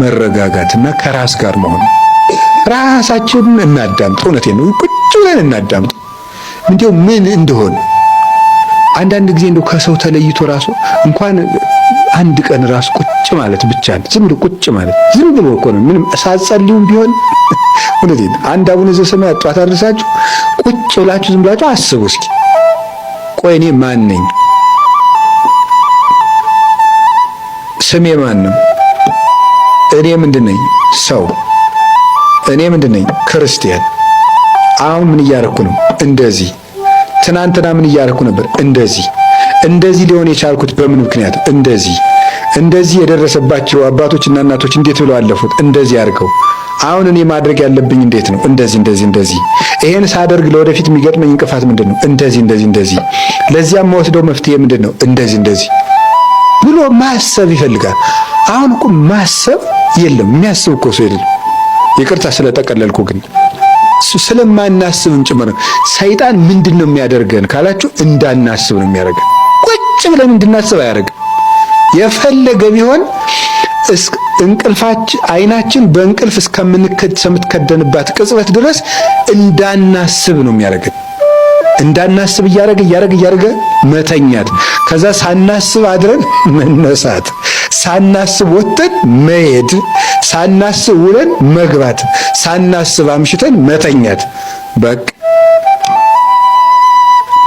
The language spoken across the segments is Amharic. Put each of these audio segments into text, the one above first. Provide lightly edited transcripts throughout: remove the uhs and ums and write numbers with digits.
መረጋጋትና ከራስ ጋር መሆን። ራሳችንን እናዳምጥ። እውነቴን ነው። ቁጭ ብለን እናዳምጥ። እንዲያው ምን እንደሆነ አንዳንድ ጊዜ እንደው ከሰው ተለይቶ ራሱ እንኳን አንድ ቀን ራሱ ቁጭ ማለት ብቻ ዝም ብሎ ቁጭ ማለት ዝም ብሎ እኮ ነው። ምንም ሳትጸልዩም ቢሆን እውነቴን አንድ አቡነ ዘበሰማያት ጧት አድርሳችሁ ቁጭ ብላችሁ ዝም ብላችሁ አስቡ እስኪ። ቆይ እኔ ማን ነኝ? ስሜ ማን ነው? እኔ ምንድን ነኝ? ሰው። እኔ ምንድን ነኝ? ክርስቲያን። አሁን ምን እያደረኩ ነው? እንደዚህ። ትናንትና ምን እያደረኩ ነበር? እንደዚህ። እንደዚህ ሊሆን የቻልኩት በምን ምክንያት? እንደዚህ። እንደዚህ የደረሰባቸው አባቶችና እናቶች እንዴት ብለው አለፉት? እንደዚህ አድርገው። አሁን እኔ ማድረግ ያለብኝ እንዴት ነው? እንደዚህ እንደዚህ እንደዚህ። ይሄን ሳደርግ ለወደፊት የሚገጥመኝ እንቅፋት ምንድን ነው? እንደዚህ እንደዚህ እንደዚህ። ለዚያም መወስደው መፍትሄ ምንድን ነው? እንደዚህ እንደዚህ ብሎ ማሰብ ይፈልጋል። አሁን እኮ ማሰብ የለም። የሚያስብ እኮ ሰው የለም። ይቅርታ ስለጠቀለልኩ ግን ስለማናስብም ጭምር ነው። ሰይጣን ምንድን ነው የሚያደርገን ካላችሁ እንዳናስብ ነው የሚያደርገን። ቁጭ ብለን እንድናስብ አያደርግም። የፈለገ ቢሆን እንቅልፋችን አይናችን በእንቅልፍ እስከምትከደንባት ቅጽበት ድረስ እንዳናስብ ነው የሚያደርገን። እንዳናስብ እያደረገ እያደረገ እያደረገ መተኛት፣ ከዛ ሳናስብ አድረን መነሳት፣ ሳናስብ ወጥተን መሄድ፣ ሳናስብ ውለን መግባት፣ ሳናስብ አምሽተን መተኛት፣ በቃ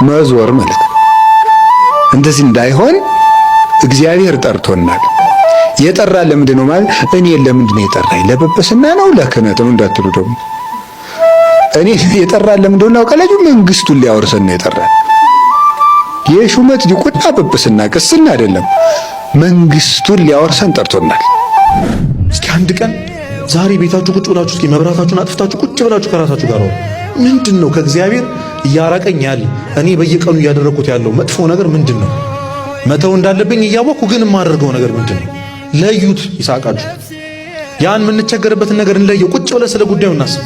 መዞር ማለት ነው። እንደዚህ እንዳይሆን እግዚአብሔር ጠርቶናል። የጠራ ለምንድን ነው ማለት እኔ ለምንድን ነው የጠራኝ? ለጵጵስና ነው ለክህነት ነው እንዳትሉ ደግሞ እኔ የጠራን ለምን እንደሆነ ታውቃላችሁ? መንግስቱን ሊያወርሰን ነው የጠራን። የሹመት ዲቁና፣ ጵጵስና፣ ቅስና አይደለም። መንግስቱን ሊያወርሰን ጠርቶናል። እስኪ አንድ ቀን ዛሬ ቤታችሁ ቁጭ ብላችሁ እስኪ መብራታችሁን አጥፍታችሁ ቁጭ ብላችሁ ከራሳችሁ ጋር ነው። ምንድን ነው ከእግዚአብሔር እያራቀኝ ያለ እኔ በየቀኑ እያደረግኩት ያለው መጥፎ ነገር ምንድን ነው? መተው እንዳለብኝ እያወቅኩ ግን የማደርገው ነገር ምንድን ነው? ለዩት። ይሳቃችሁ። ያን የምንቸገርበትን ነገር እንለየው። ቁጭ ብለን ስለ ጉዳዩ እናስብ።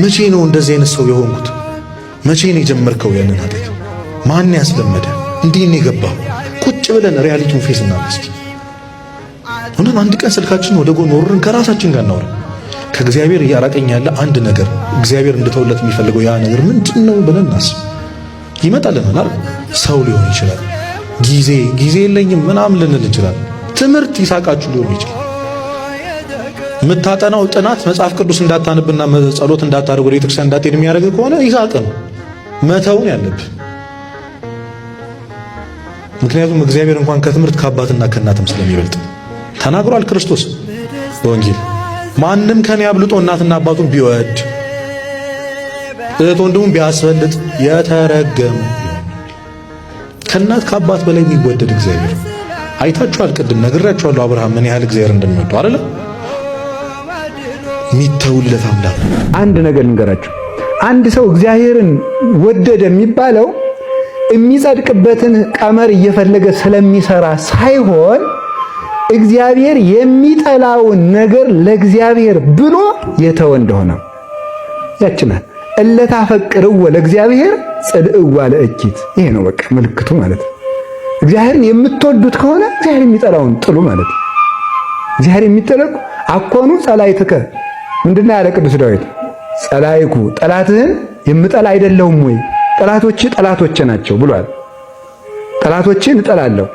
መቼ ነው እንደዚህ አይነት ሰው የሆንኩት? መቼ ነው የጀመርከው ያንን ኃጢአት? ማን ያስለመደ? እንዴት ነው የገባው? ቁጭ ብለን reality ውን face እናድርግ እስኪ። እውነት አንድ ቀን ስልካችን ወደ ጎን ወርውረን ከራሳችን ጋር እናውራ። ከእግዚአብሔር እያራቀኝ ያለ አንድ ነገር እግዚአብሔር እንድተውለት የሚፈልገው ያ ነገር ምንድን ነው ብለን እናስብ። ይመጣልናል አይደል? ሰው ሊሆን ይችላል፣ ጊዜ ጊዜ የለኝም ምናምን ልንል እንችላለን። ትምህርት ይሳቃችሁ ሊሆን ይችላል። የምታጠናው ጥናት መጽሐፍ ቅዱስ እንዳታነብና ጸሎት እንዳታደርግ ወደ ቤተክርስቲያን እንዳትሄድ የሚያደርግ ከሆነ ይሳቅ ነው መተውን ያለብህ። ምክንያቱም እግዚአብሔር እንኳን ከትምህርት ከአባትና ከእናትም ስለሚበልጥ ተናግሯል ክርስቶስ በወንጌል። ማንም ከኔ አብልጦ እናትና አባቱን ቢወድ እህት ወንድሙን ቢያስበልጥ የተረገመ ከእናት ከአባት በላይ የሚወደድ እግዚአብሔር አይታችኋል። ቅድም ነግራችኋለሁ አብርሃም ምን ያህል እግዚአብሔር እንደሚወደው አይደለ? የሚተውለት አምላክ። አንድ ነገር ልንገራችሁ። አንድ ሰው እግዚአብሔርን ወደደ የሚባለው የሚጸድቅበትን ቀመር እየፈለገ ስለሚሰራ ሳይሆን እግዚአብሔር የሚጠላውን ነገር ለእግዚአብሔር ብሎ የተወ እንደሆነ ያችናል። እለታፈቅርዎ ለእግዚአብሔር ጽልእዋ ለእኪት። ይሄ ነው በቃ ምልክቱ ማለት ነው። እግዚአብሔርን የምትወዱት ከሆነ እግዚአብሔር የሚጠላውን ጥሉ ማለት ነው። እግዚአብሔር የሚጠለቁ አኮኑ ጸላይትከ ምንድነው ያለ ቅዱስ ዳዊት? ጸላይኩ ጠላትህን የምጠላ አይደለሁም ወይ? ጠላቶች ጠላቶቼ ናቸው ብሏል። ጠላቶችን እጠላለሁ።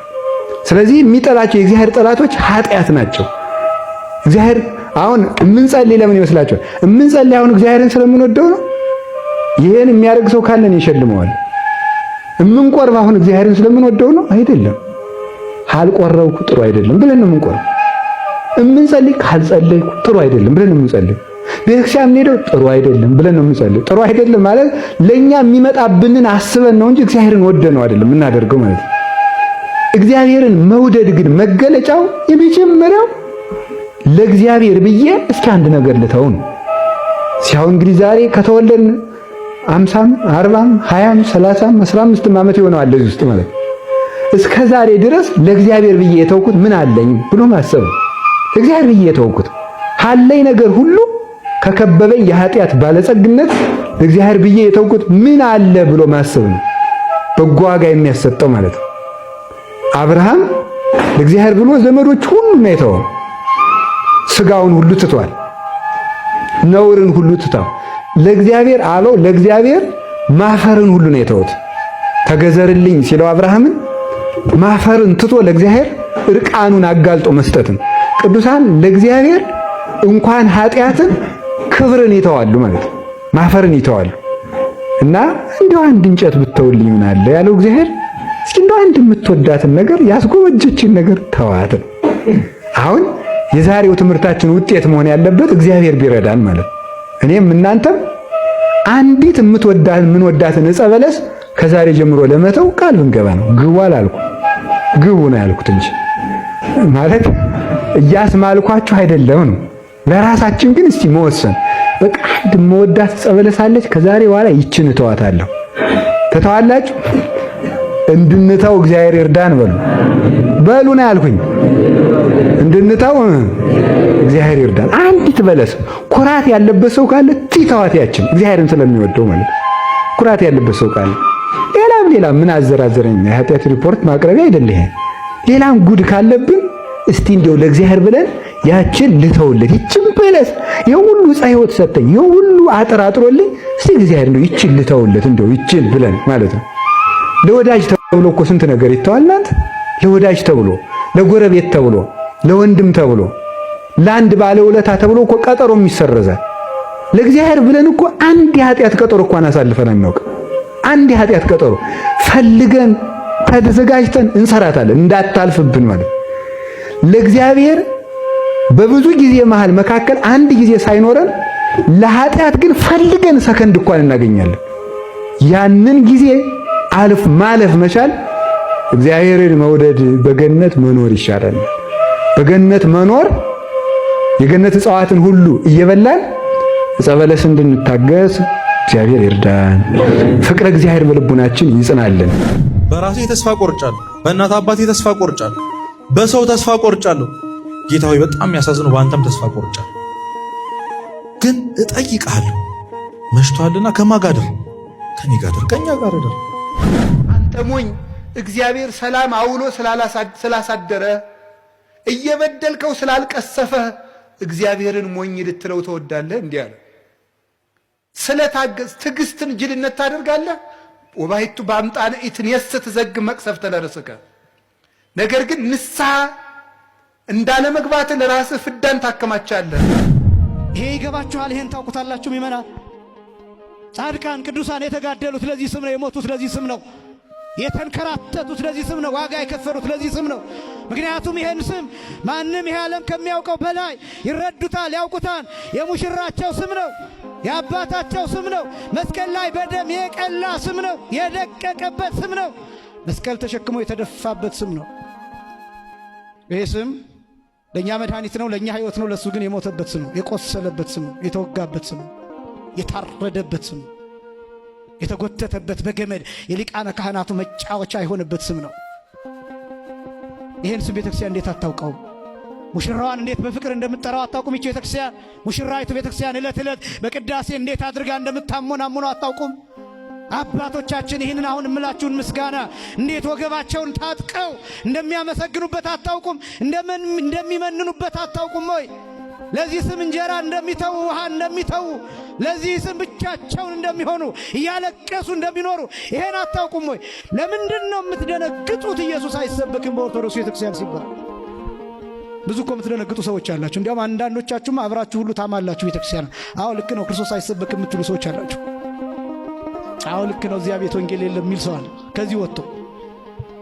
ስለዚህ የሚጠላቸው የእግዚአብሔር ጠላቶች ኃጢአት ናቸው። እግዚአብሔር አሁን የምንጸልይ ለምን ይመስላችኋል? የምንጸልይ አሁን እግዚአብሔርን ስለምንወደው ነው። ይሄን የሚያደርግ ሰው ካለን ይሸልመዋል። የምንቆርብ አሁን እግዚአብሔርን ስለምንወደው ነው አይደለም። ካልቆረብኩ ጥሩ አይደለም ብለን ነው የምንቆርብ። የምንጸልይ ካልጸለይኩ ጥሩ አይደለም ብለን ነው የምንጸልይ። ቤተክርስቲያን የምንሄደው ጥሩ አይደለም ብለን ነው የምንጸልይ። ጥሩ አይደለም ማለት ለኛ የሚመጣብንን አስበን ነው እንጂ እግዚአብሔርን ወደነው አይደለም የምናደርገው ማለት ነው። እግዚአብሔርን መውደድ ግን መገለጫው የመጀመሪያው ለእግዚአብሔር ብዬ እስኪ አንድ ነገር ልተው ነው። ሲያሁን እንግዲህ ዛሬ ከተወለድን 50ም 40ም 20ም 30ም 15ም ዓመት ይሆነዋል እዚህ ውስጥ ማለት እስከ ዛሬ ድረስ ለእግዚአብሔር ብዬ የተውኩት ምን አለኝ ብሎ ማሰብ ነው። ለእግዚአብሔር ብዬ የተውኩት አለኝ ነገር ሁሉ ከከበበኝ የኃጢአት ባለጸግነት ለእግዚአብሔር ብዬ የተውኩት ምን አለ ብሎ ማሰብ ነው። በጎ ዋጋ የሚያሰጠው ማለት ነው። አብርሃም ለእግዚአብሔር ብሎ ዘመዶች ሁሉ ነው የተወው። ስጋውን ሁሉ ትቷል። ነውርን ሁሉ ትተው ለእግዚአብሔር አበው ለእግዚአብሔር ማፈርን ሁሉ ነው የተውት። ተገዘርልኝ ሲለው አብርሃምን ማፈርን ትቶ ለእግዚአብሔር እርቃኑን አጋልጦ መስጠትን ቅዱሳን ለእግዚአብሔር እንኳን ኃጢአትን ክብርን ይተዋሉ ማለት ነው። ማፈርን ይተዋሉ እና እንደው አንድ እንጨት ብተውልኝ ምን አለ ያለው እግዚአብሔር እስኪ እንደው አንድ የምትወዳትን ነገር ያስጎበጀችን ነገር ተዋት ነው። አሁን የዛሬው ትምህርታችን ውጤት መሆን ያለበት እግዚአብሔር ቢረዳን ማለት ነው። እኔም እናንተም አንዲት የምንወዳትን ዕፀ በለስ ከዛሬ ጀምሮ ለመተው ቃል ብንገባ ነው። ግቡ አላልኩ፣ ግቡ ነው ያልኩት እንጂ ማለት እያስማልኳችሁ አይደለም ነው። ለራሳችን ግን እስቲ መወሰን በቃ አንድ መወዳት ዕፀ በለስ አለች፣ ከዛሬ በኋላ ይችን እተዋታለሁ። ትተዋላችሁ? እንድንተው እግዚአብሔር ይርዳን። በሉ በሉ ነው ያልኩኝ። እንድንተው እግዚአብሔር ይርዳን። አንዲት በለስ ኩራት ያለበት ሰው ካለ ትተዋት ያችን እግዚአብሔርን ስለሚወደው ማለት ኩራት ያለበት ሰው ካለ ሌላም ሌላም ምን አዘራዘረኝ የኃጢአት ሪፖርት ማቅረቢያ አይደለ ይሄ። ሌላም ጉድ ካለብን እስቲ እንደው ለእግዚአብሔር ብለን ያችን ልተውለት፣ ይችን በለስ የሁሉ ዕፀ ሕይወት ሰጠኝ፣ የሁሉ አጥር አጥሮልኝ፣ እስቲ እግዚአብሔር እንደው ይችን ልተውለት፣ እንደው ይችን ብለን ማለት ነው። ለወዳጅ ተብሎ እኮ ስንት ነገር ይተዋል። እናንተ ለወዳጅ ተብሎ፣ ለጎረቤት ተብሎ፣ ለወንድም ተብሎ፣ ለአንድ ባለውለታ ተብሎ እኮ ቀጠሮም ይሰረዛል። ለእግዚአብሔር ብለን እኮ አንድ የኃጢአት ቀጠሮ እንኳን አሳልፈን አናውቅም። አንድ የኃጢአት ቀጠሮ ፈልገን ተዘጋጅተን እንሰራታለን እንዳታልፍብን ማለት ለእግዚአብሔር በብዙ ጊዜ መሃል መካከል አንድ ጊዜ ሳይኖረን ለኃጢአት ግን ፈልገን ሰከንድ እንኳን እናገኛለን። ያንን ጊዜ አልፍ ማለፍ መቻል እግዚአብሔርን መውደድ በገነት መኖር ይሻላል። በገነት መኖር የገነት እጽዋትን ሁሉ እየበላን ዕፀ በለስ እንድንታገስ እግዚአብሔር ይርዳን። ፍቅረ እግዚአብሔር በልቡናችን ይጽናልን። በራሴ ተስፋ ቆርጫለሁ። በእናት አባቴ ተስፋ ቆርጫለሁ። በሰው ተስፋ ቆርጫለሁ። ጌታ ሆይ በጣም የሚያሳዝነው በአንተም ተስፋ ቆርጫለሁ። ግን እጠይቅሃለሁ መሽቷልና ከማን ጋር እደር? ከኔ ጋር እደር፣ ከኛ ጋር እደር። አንተ ሞኝ፣ እግዚአብሔር ሰላም አውሎ ስላሳደረ እየበደልከው ስላልቀሰፈ እግዚአብሔርን ሞኝ ልትለው ትወዳለህ? እንዲህ አለ። ስለታገስ ትዕግስትን ጅልነት ታደርጋለህ። ወባሕቱ በአምጣነ ኢትኔስት ዘግ መቅሰፍተ ለርእስከ። ነገር ግን ንስሐ እንዳለመግባት ለራስህ ፍዳን ታከማቻለህ። ይሄ ይገባችኋል? ይሄን ታውቁታላችሁ? ምእመናን፣ ጻድቃን ቅዱሳን የተጋደሉት ለዚህ ስም ነው። የሞቱት ለዚህ ስም ነው። የተንከራተቱት ለዚህ ስም ነው። ዋጋ የከፈሉት ለዚህ ስም ነው። ምክንያቱም ይሄን ስም ማንም ይሄ ዓለም ከሚያውቀው በላይ ይረዱታል፣ ያውቁታል። የሙሽራቸው ስም ነው። የአባታቸው ስም ነው። መስቀል ላይ በደም የቀላ ስም ነው። የደቀቀበት ስም ነው። መስቀል ተሸክሞ የተደፋበት ስም ነው። ይሄ ስም ለእኛ መድኃኒት ነው፣ ለእኛ ሕይወት ነው። ለእሱ ግን የሞተበት ስም ነው። የቆሰለበት ስም ነው። የተወጋበት ስም ነው። የታረደበት ስም ነው። የተጎተተበት በገመድ የሊቃነ ካህናቱ መጫወቻ የሆነበት ስም ነው። ይህን ስም ቤተክርስቲያን እንዴት አታውቀውም? ሙሽራዋን እንዴት በፍቅር እንደምትጠራው አታውቁም? ይቺ ቤተክርስቲያን ሙሽራይቱ ቤተክርስቲያን ዕለት ዕለት በቅዳሴ እንዴት አድርጋ እንደምታሞናሙነው አታውቁም? አባቶቻችን ይህንን አሁን እምላችሁን ምስጋና እንዴት ወገባቸውን ታጥቀው እንደሚያመሰግኑበት አታውቁም? እንደሚመንኑበት አታውቁም ወይ? ለዚህ ስም እንጀራ እንደሚተዉ ውሃ እንደሚተዉ ለዚህ ስም ብቻቸውን እንደሚሆኑ እያለቀሱ እንደሚኖሩ ይሄን አታውቁም ወይ? ለምንድን ነው የምትደነግጡት? ኢየሱስ አይሰበክም በኦርቶዶክስ ቤተክርስቲያን ሲባል ብዙ እኮ የምትደነግጡ ሰዎች አላችሁ። እንዲያውም አንዳንዶቻችሁም አብራችሁ ሁሉ ታማላችሁ ቤተክርስቲያን። አዎ ልክ ነው፣ ክርስቶስ አይሰበክም የምትሉ ሰዎች አላችሁ። አዎ ልክ ነው፣ እዚያ ቤት ወንጌል የለም የሚል ሰው አለ ከዚህ ወጥቶ።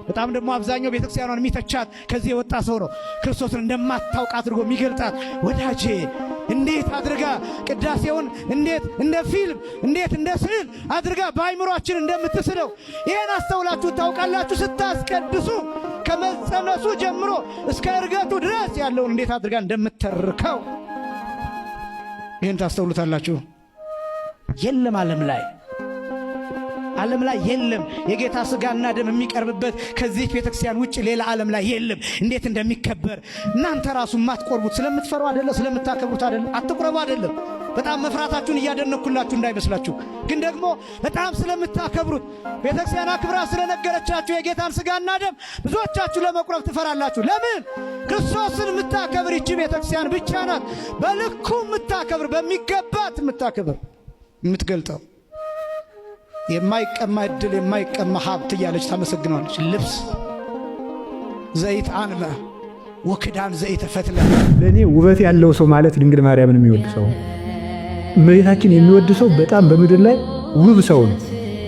በጣም ደግሞ አብዛኛው ቤተክርስቲያኗን የሚተቻት ከዚህ የወጣ ሰው ነው። ክርስቶስን እንደማታውቅ አድርጎ የሚገልጣት። ወዳጄ እንዴት አድርጋ ቅዳሴውን እንዴት እንደ ፊልም እንዴት እንደ ስዕል አድርጋ በአይምሯችን እንደምትስለው ይሄን አስተውላችሁ ታውቃላችሁ? ስታስቀድሱ ከመጸነሱ ጀምሮ እስከ እርገቱ ድረስ ያለውን እንዴት አድርጋ እንደምተርከው ይህን ታስተውሉታላችሁ። የለም ዓለም ላይ ዓለም ላይ የለም። የጌታ ስጋና ደም የሚቀርብበት ከዚህ ቤተክርስቲያን ውጭ ሌላ ዓለም ላይ የለም። እንዴት እንደሚከበር እናንተ ራሱ የማትቆርቡት ስለምትፈሩ አይደለም፣ ስለምታከብሩት አይደለም። አትቁረቡ አይደለም። በጣም መፍራታችሁን እያደነኩላችሁ እንዳይመስላችሁ፣ ግን ደግሞ በጣም ስለምታከብሩት ቤተክርስቲያን አክብራ ስለነገረቻችሁ የጌታን ስጋና ደም ብዙዎቻችሁ ለመቁረብ ትፈራላችሁ። ለምን? ክርስቶስን የምታከብር ይቺ ቤተክርስቲያን ብቻ ናት። በልኩ የምታከብር፣ በሚገባት የምታከብር፣ የምትገልጠው የማይቀማ እድል የማይቀማ ሀብት እያለች ታመሰግነዋለች። ልብስ ዘኢትዓንመ ወክዳን ዘኢተፈትለ። ለእኔ ውበት ያለው ሰው ማለት ድንግል ማርያምን የሚወድ ሰው፣ እመቤታችን የሚወድ ሰው በጣም በምድር ላይ ውብ ሰው ነው።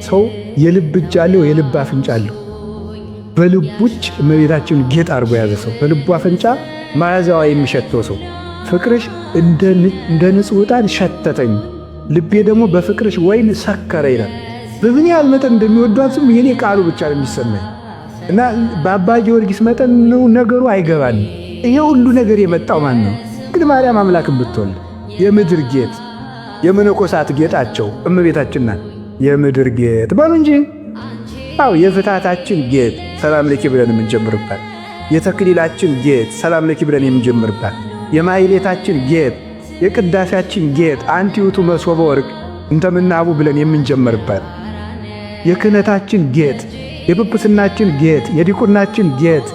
ሰው የልብ እጅ አለው፣ የልብ አፍንጫ አለው። በልቡ እጅ እመቤታችን ጌጥ አድርጎ የያዘ ሰው፣ በልቡ አፍንጫ መዓዛዋ የሚሸተው ሰው፣ ፍቅርሽ እንደ ንጹሕ ዕጣን ሸተተኝ፣ ልቤ ደግሞ በፍቅርሽ ወይን ሰከረ ይላል። በምን ያህል መጠን እንደሚወዷት ዝም የኔ ቃሉ ብቻ ነው የሚሰማኝ እና በአባ ጊዮርጊስ መጠን ነገሩ አይገባንም። ይሄ ሁሉ ነገር የመጣው ማን ነው? ግን ማርያም አምላክን ብትወልድ የምድር ጌጥ የመነኮሳት ጌጣቸው እመቤታችን ናት። የምድር ጌጥ በሉ እንጂ። አው የፍታታችን ጌጥ ሰላም ለኪ ብለን የምንጀምርባት፣ የተክሊላችን ጌጥ ሰላም ለኪ ብለን የምንጀምርባት፣ የማሕሌታችን ጌጥ፣ የቅዳሴያችን ጌጥ አንቲ ውእቱ መሶበ ወርቅ እንተ ምናቡ ብለን የምንጀምርባት፣ የክህነታችን ጌጥ፣ የጵጵስናችን ጌጥ፣ የዲቁናችን ጌጥ፣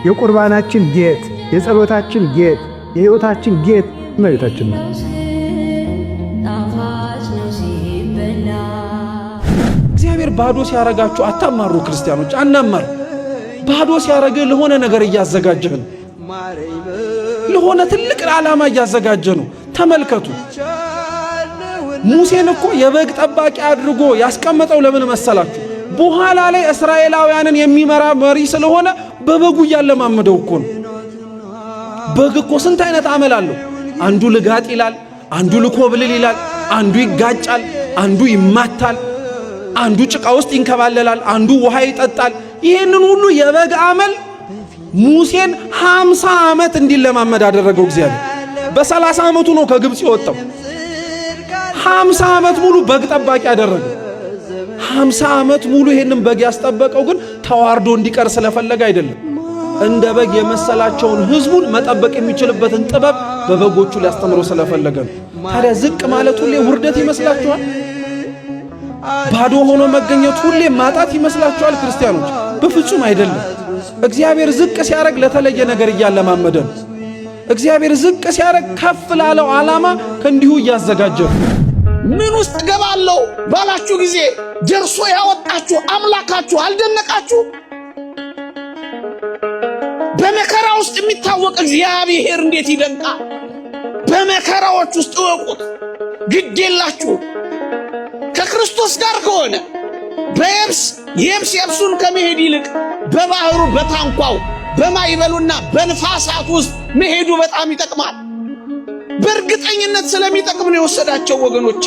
የቁርባናችን ጌጥ፣ የጸሎታችን ጌጥ፣ የሕይወታችን ጌጥ እመቤታችን ነው። እግዚአብሔር ባዶ ሲያረጋችሁ አታማሩ። ክርስቲያኖች አናማር። ባዶ ሲያረግህ ለሆነ ነገር እያዘጋጀህ ነው። ለሆነ ትልቅ ዓላማ እያዘጋጀ ነው። ተመልከቱ። ሙሴን እኮ የበግ ጠባቂ አድርጎ ያስቀመጠው ለምን መሰላችሁ? በኋላ ላይ እስራኤላውያንን የሚመራ መሪ ስለሆነ በበጉ እያለማመደው እኮ ነው። በግ እኮ ስንት አይነት አመል አለው። አንዱ ልጋጥ ይላል፣ አንዱ ልኮብልል ይላል፣ አንዱ ይጋጫል፣ አንዱ ይማታል፣ አንዱ ጭቃ ውስጥ ይንከባለላል፣ አንዱ ውሃ ይጠጣል። ይህንን ሁሉ የበግ አመል ሙሴን 50 ዓመት እንዲለማመድ አደረገው እግዚአብሔር። በ30 ዓመቱ ነው ከግብፅ የወጣው። 50 ዓመት ሙሉ በግ ጠባቂ አደረገው። 50 ዓመት ሙሉ ይሄንን በግ ያስጠበቀው ግን ተዋርዶ እንዲቀር ስለፈለገ አይደለም። እንደ በግ የመሰላቸውን ሕዝቡን መጠበቅ የሚችልበትን ጥበብ በበጎቹ ሊያስተምረው ስለፈለገ ነው። ታዲያ ዝቅ ማለት ሁሌ ውርደት ይመስላችኋል? ባዶ ሆኖ መገኘት ሁሌ ማጣት ይመስላችኋል? ክርስቲያኖች በፍጹም አይደለም። እግዚአብሔር ዝቅ ሲያደርግ ለተለየ ነገር እያለማመደ ነው። እግዚአብሔር ዝቅ ሲያደርግ ከፍ ላለው ዓላማ ከእንዲሁ እያዘጋጀ ነው። ምን ውስጥ ገባለሁ ባላችሁ ጊዜ ደርሶ ያወጣችሁ አምላካችሁ አልደነቃችሁ? በመከራ ውስጥ የሚታወቅ እግዚአብሔር እንዴት ይደንቃል! በመከራዎች ውስጥ እወቁት፣ ግድ የላችሁ። ከክርስቶስ ጋር ከሆነ በየብስ የብስ የብሱን ከመሄድ ይልቅ በባህሩ በታንኳው በማይበሉና በንፋሳት ውስጥ መሄዱ በጣም ይጠቅማል። በእርግጠኝነት ስለሚጠቅም ነው የወሰዳቸው ወገኖቼ።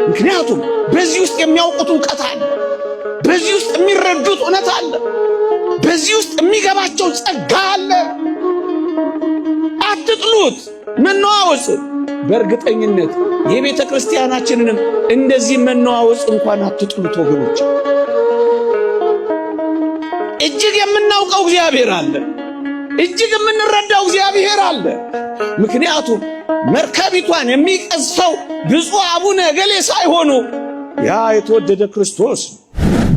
ምክንያቱም በዚህ ውስጥ የሚያውቁት እውቀት አለ። በዚህ ውስጥ የሚረዱት እውነት አለ። በዚህ ውስጥ የሚገባቸው ጸጋ አለ። አትጥሉት መነዋወጽ። በእርግጠኝነት የቤተ ክርስቲያናችንንም እንደዚህ መነዋወጽ እንኳን አትጥሉት ወገኖች። እጅግ የምናውቀው እግዚአብሔር አለ። እጅግ የምንረዳው እግዚአብሔር አለ። ምክንያቱም መርከቢቷን የሚቀዝፈው ብፁዕ አቡነ እገሌ ሳይሆኑ ያ የተወደደ ክርስቶስ።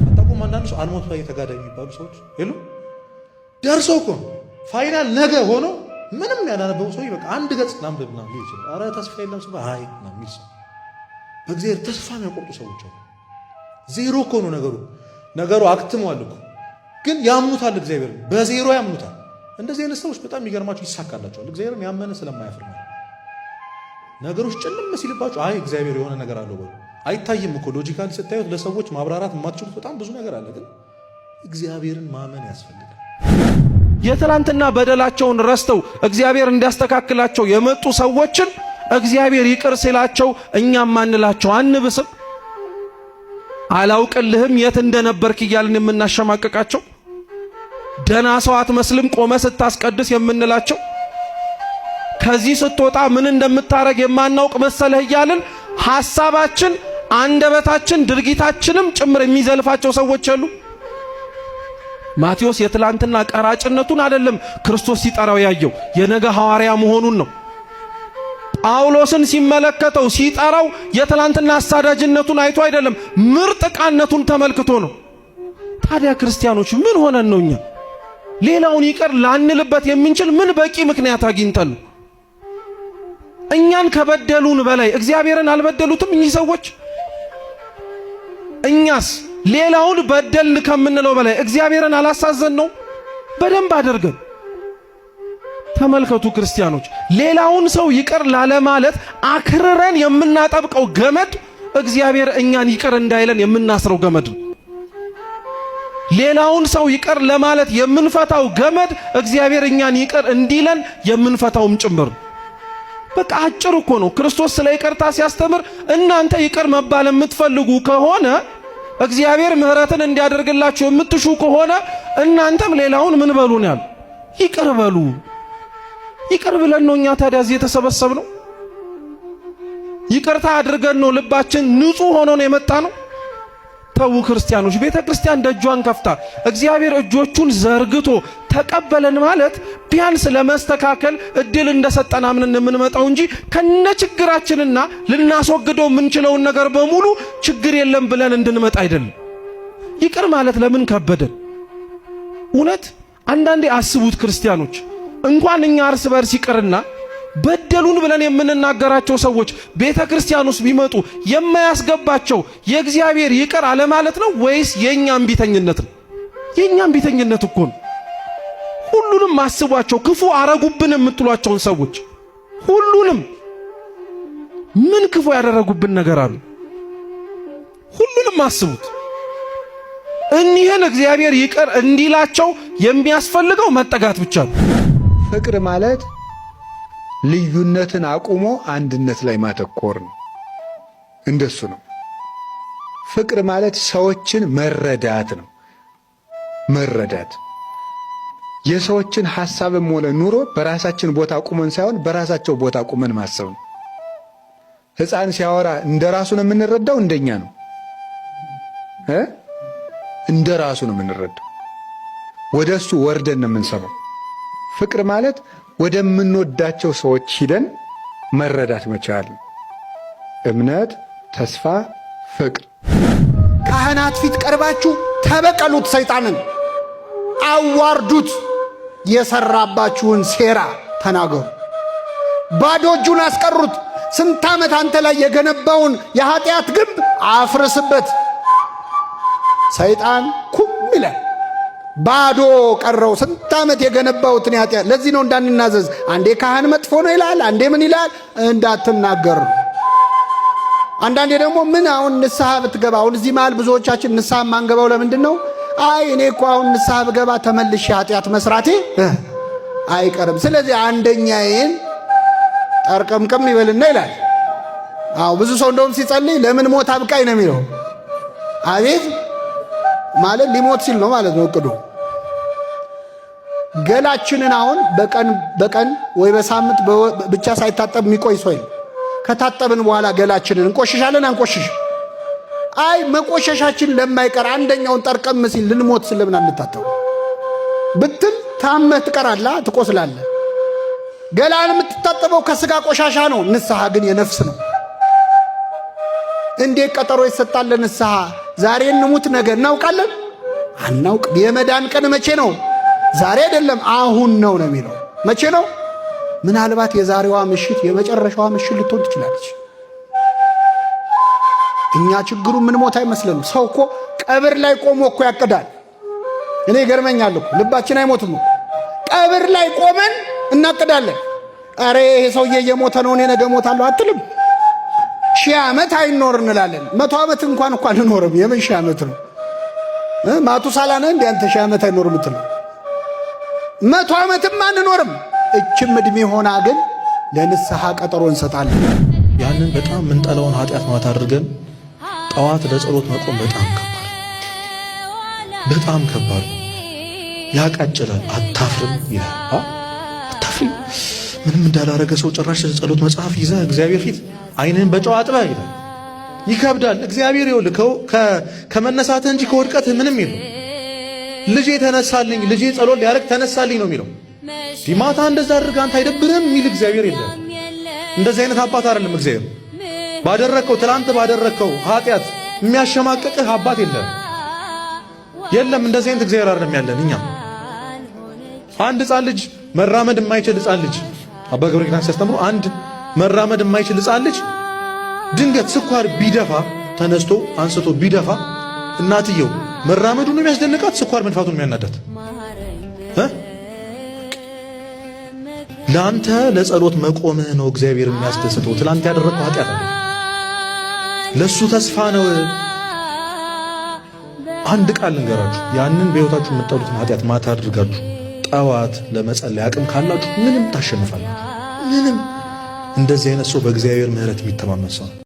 አታውቁም? አንዳንድ ሰው አልሞት ላይ ተጋዳይ የሚባሉ ሰዎች የሉ ደርሰው እኮ final ነገ ሆኖ ምንም ያላነበቡ ሰው በቃ አንድ ገጽ ላንብብ ምናምን ሊል ይችላል። ኧረ ተስፋ የለም ሰው አይ ምናምን የሚል ሰው፣ በእግዚአብሔር ተስፋ የሚያቆርጡ ሰዎች አሉ። ዜሮ እኮ ነው ነገሩ። ነገሩ አክትሟል እኮ ግን ያምኑታል። እግዚአብሔር በዜሮ ያምኑታል። እንደዚህ አይነት ሰዎች በጣም የሚገርማቸው ይሳካላቸዋል። እግዚአብሔርን ያመነ ስለማያፍር ነው። ነገሮች ጭልም ሲልባቸው አይ እግዚአብሔር የሆነ ነገር አለው በሉ። አይታይም እኮ logically ስታዩት ለሰዎች ማብራራት የማትችሉት በጣም ብዙ ነገር አለ። ግን እግዚአብሔርን ማመን ያስፈልጋል። የትላንትና በደላቸውን ረስተው እግዚአብሔር እንዲያስተካክላቸው የመጡ ሰዎችን እግዚአብሔር ይቅር ሲላቸው እኛም ማንላቸው አንብስም? አላውቅልህም የት እንደነበርክ እያልን የምናሸማቅቃቸው፣ ደና ሰው አትመስልም ቆመ ስታስቀድስ የምንላቸው፣ ከዚህ ስትወጣ ምን እንደምታረግ የማናውቅ መሰለህ እያልን ሐሳባችን፣ አንደበታችን፣ ድርጊታችንም ጭምር የሚዘልፋቸው ሰዎች አሉ። ማቴዎስ የትላንትና ቀራጭነቱን አይደለም ክርስቶስ ሲጠራው ያየው የነገ ሐዋርያ መሆኑን ነው። ጳውሎስን ሲመለከተው ሲጠራው የትላንትና አሳዳጅነቱን አይቶ አይደለም፣ ምርጥ ዕቃነቱን ተመልክቶ ነው። ታዲያ ክርስቲያኖች ምን ሆነን ነው እኛ? ሌላውን ይቅር ላንልበት የምንችል ምን በቂ ምክንያት አግኝተን? እኛን ከበደሉን በላይ እግዚአብሔርን አልበደሉትም እኚህ ሰዎች? እኛስ ሌላውን በደልን ከምንለው በላይ እግዚአብሔርን አላሳዘን ነው? በደንብ አድርገን ተመልከቱ ክርስቲያኖች፣ ሌላውን ሰው ይቅር ላለማለት አክርረን የምናጠብቀው ገመድ እግዚአብሔር እኛን ይቅር እንዳይለን የምናስረው ገመድ ነው። ሌላውን ሰው ይቅር ለማለት የምንፈታው ገመድ እግዚአብሔር እኛን ይቅር እንዲለን የምንፈታውም ጭምር። በቃ አጭር እኮ ነው። ክርስቶስ ስለ ይቅርታ ሲያስተምር እናንተ ይቅር መባል የምትፈልጉ ከሆነ፣ እግዚአብሔር ምሕረትን እንዲያደርግላችሁ የምትሹ ከሆነ፣ እናንተም ሌላውን ምን በሉ ነው ያሉ? ይቅር በሉ። ይቅር ብለን ነው እኛ ታዲያ እዚህ የተሰበሰብነው። ይቅርታ አድርገን ነው ልባችን ንጹህ ሆኖ ነው የመጣ ነው። ተዉ ክርስቲያኖች፣ ቤተ ክርስቲያን ደጇን ከፍታ እግዚአብሔር እጆቹን ዘርግቶ ተቀበለን ማለት ቢያንስ ለመስተካከል እድል እንደሰጠን አምነን የምንመጣው እንጂ ከነ ችግራችንና ልናስወግደው የምንችለውን ነገር በሙሉ ችግር የለም ብለን እንድንመጣ አይደለም። ይቅር ማለት ለምን ከበደን? እውነት አንዳንዴ አስቡት ክርስቲያኖች፣ እንኳን እኛ እርስ በርስ ይቅርና በደሉን ብለን የምንናገራቸው ሰዎች ቤተ ክርስቲያን ውስጥ ቢመጡ የማያስገባቸው የእግዚአብሔር ይቅር አለማለት ነው ወይስ የኛ እምቢተኝነት ነው? የኛ እምቢተኝነት እኮ ነው። ሁሉንም አስቧቸው። ክፉ አረጉብን የምትሏቸውን ሰዎች ሁሉንም ምን ክፉ ያደረጉብን ነገር አሉ? ሁሉንም አስቡት። እኒህን እግዚአብሔር ይቅር እንዲላቸው የሚያስፈልገው መጠጋት ብቻ ነው። ፍቅር ማለት ልዩነትን አቁሞ አንድነት ላይ ማተኮር ነው። እንደሱ ነው። ፍቅር ማለት ሰዎችን መረዳት ነው። መረዳት የሰዎችን ሐሳብም ሆነ ኑሮ በራሳችን ቦታ ቁመን ሳይሆን በራሳቸው ቦታ ቁመን ማሰብ ነው። ሕፃን ሲያወራ እንደ ራሱ ነው የምንረዳው፣ እንደኛ ነው እ እንደ ራሱ ነው የምንረዳው። ወደ እሱ ወርደን ነው የምንሰማው። ፍቅር ማለት ወደምንወዳቸው ሰዎች ሂደን መረዳት መቻል። እምነት፣ ተስፋ፣ ፍቅር። ካህናት ፊት ቀርባችሁ ተበቀሉት፣ ሰይጣንን አዋርዱት፣ የሰራባችሁን ሴራ ተናገሩ። ባዶ እጁን አስቀሩት። ስንት ዓመት አንተ ላይ የገነባውን የኃጢአት ግንብ አፍርስበት። ሰይጣን ኩም ይላል። ባዶ ቀረው። ስንት ዓመት የገነባውትን ኃጢአት። ለዚህ ነው እንዳንናዘዝ። አንዴ ካህን መጥፎ ነው ይላል፣ አንዴ ምን ይላል፣ እንዳትናገር። አንዳንዴ ደግሞ ምን አሁን ንስሐ ብትገባ፣ አሁን እዚህ መሃል ብዙዎቻችን ንስሐ የማንገባው ለምንድን ነው? አይ እኔ እኮ አሁን ንስሐ ብገባ ተመልሼ ኃጢአት መስራቴ አይቀርም፣ ስለዚህ አንደኛዬን ጠርቅምቅም ይበልና ይላል። አዎ ብዙ ሰው እንደውም ሲጸልይ ለምን ሞት አብቃኝ ነው የሚለው። አቤት ማለት ሊሞት ሲል ነው ማለት ነው እቅዱ። ገላችንን አሁን በቀን በቀን ወይ በሳምንት ብቻ ሳይታጠብ የሚቆይ ሰው የለም። ከታጠብን በኋላ ገላችንን እንቆሽሻለን አንቆሽሽ? አይ መቆሸሻችን ለማይቀር አንደኛውን ጠርቀም ሲል ልንሞት ስለምን አንታጠብ ብትል ታመህ ትቀራለህ፣ ትቆስላለህ። ገላን የምትታጠበው ከስጋ ቆሻሻ ነው። ንስሐ ግን የነፍስ ነው። እንዴት ቀጠሮ ይሰጣል ለንስሐ? ዛሬ እንሙት ነገ እናውቃለን? አናውቅ። የመዳን ቀን መቼ ነው? ዛሬ አይደለም አሁን ነው ነው የሚለው። መቼ ነው? ምናልባት የዛሬዋ ምሽት የመጨረሻዋ ምሽት ልትሆን ትችላለች። እኛ ችግሩ ምን ሞት አይመስለንም። ሰው እኮ ቀብር ላይ ቆሞ እኮ ያቅዳል። እኔ ይገርመኛል እኮ ልባችን አይሞትም እኮ ቀብር ላይ ቆመን እናቅዳለን። አረ ይሄ ሰውዬ እየሞተ ነው፣ እኔ ነገ እሞታለሁ አትልም። 1000 ዓመት አይኖር እንላለን። 100 ዓመት እንኳን እኮ አንኖርም። የምን 1000 ዓመት ነው? ማቱሳላ ነህ እንዴ አንተ 1000 ዓመት አይኖርም የምትለው? 100 ዓመትም አንኖርም። እችም ዕድሜ ሆና ግን ለንስሐ ቀጠሮ እንሰጣለን። ያንን በጣም የምንጠላውን ኃጢአት ማታ አድርገን ጠዋት ለጸሎት መቆም በጣም ከባድ፣ በጣም ከባድ ያቃጭላል። አታፍርም ይላል። አታፍርም ምንም እንዳላረገ ሰው ጭራሽ ጸሎት መጽሐፍ ይዘህ እግዚአብሔር ፊት ዓይንህን በጨው አጥበህ ይላል። ይከብዳል። እግዚአብሔር ይኸውልህ ከመነሳትህ እንጂ ከውድቀትህ ምንም የለው። ልጄ ተነሳልኝ፣ ልጄ ጸሎት ሊያደርግ ተነሳልኝ ነው የሚለው። ማታ እንደዛ አድርገህ አንተ አይደብርህም የሚል እግዚአብሔር የለም። እንደዚህ አይነት አባት አይደለም እግዚአብሔር። ባደረከው ትላንት ባደረከው ኃጢአት የሚያሸማቅቅህ አባት የለም፣ የለም። እንደዚህ አይነት እግዚአብሔር አይደለም ያለን እኛ። አንድ ሕፃን ልጅ መራመድ የማይችል ሕፃን ልጅ አባ ገብረ ኪዳን ሲያስተምሩ አንድ መራመድ የማይችል ሕፃን ልጅ ድንገት ስኳር ቢደፋ ተነስቶ አንስቶ ቢደፋ እናትየው መራመዱ ነው የሚያስደንቃት፣ ስኳር መድፋቱ ነው የሚያናዳት። ለአንተ ለጸሎት መቆምህ ነው እግዚአብሔር የሚያስደስተው። ትላንት ያደረግከው ኃጢአት አለ ለሱ ተስፋ ነው። አንድ ቃል ልንገራችሁ፣ ያንን በሕይወታችሁ የምትጠሉትን ኃጢአት ማታ አድርጋችሁ ጠዋት ለመጸለይ አቅም ካላችሁ ምንም ታሸንፋላችሁ። ምንም እንደዚህ አይነት ሰው በእግዚአብሔር ምሕረት የሚተማመን ሰው ነው።